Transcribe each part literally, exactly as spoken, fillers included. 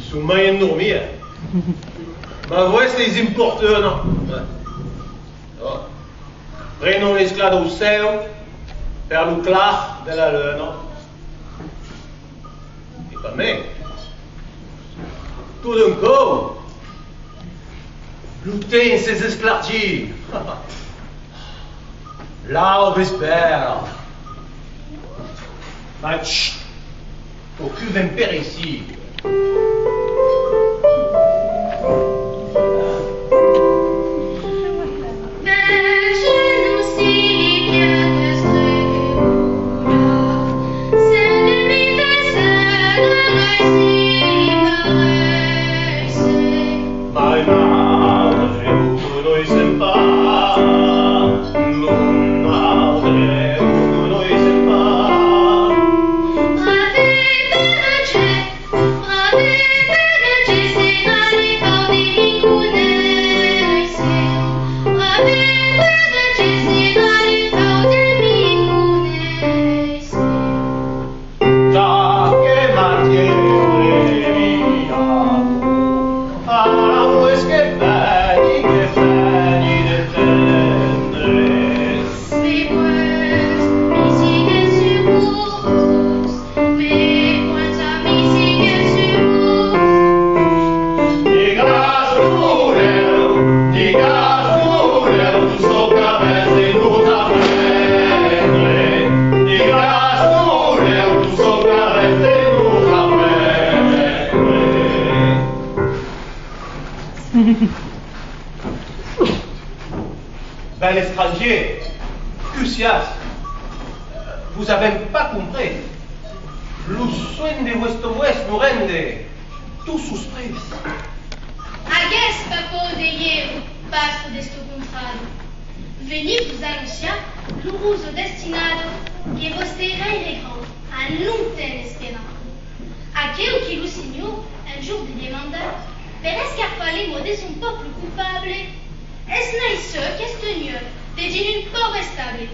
Son mai endormida. Mas vòstres importuna. Prenon l'esclat dau cèu per lo clar de la luna. E pas mai. Tot d'un còp, lo temps es esclargit. L'auba es bèla. Mas, chut, quauqu'un ven per aicí. Bèl estrangièr, que siatz, vos avèm pas comprés. Lo sonh de vòstre vòs nos rende tot susprés. Aguètz pas paur de ieu, pastre d'esta contrada. Veni vos anonciar l'orosa destinada que vòstre rèire grand a longtemps esperat. Aqueu que lo Senhor, un jorn, li demandèt per escarpar l'emòr de son pòble copable, es naissut aquesta nuèch dedins un paure estable,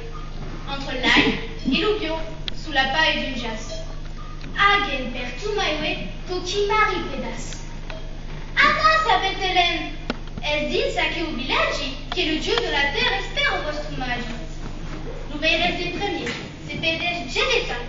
entre l'alh e lo piòu, sus la palha d'un jaç. Aguèt per totmai uèi quauqui marrit pedaç. Atraça, Betelèm! Es dins aqueu vilatgi que lo Dieu de la tèrra espèra vòstre omagi. Lo veirètz de premier, se perdètz jamai pas.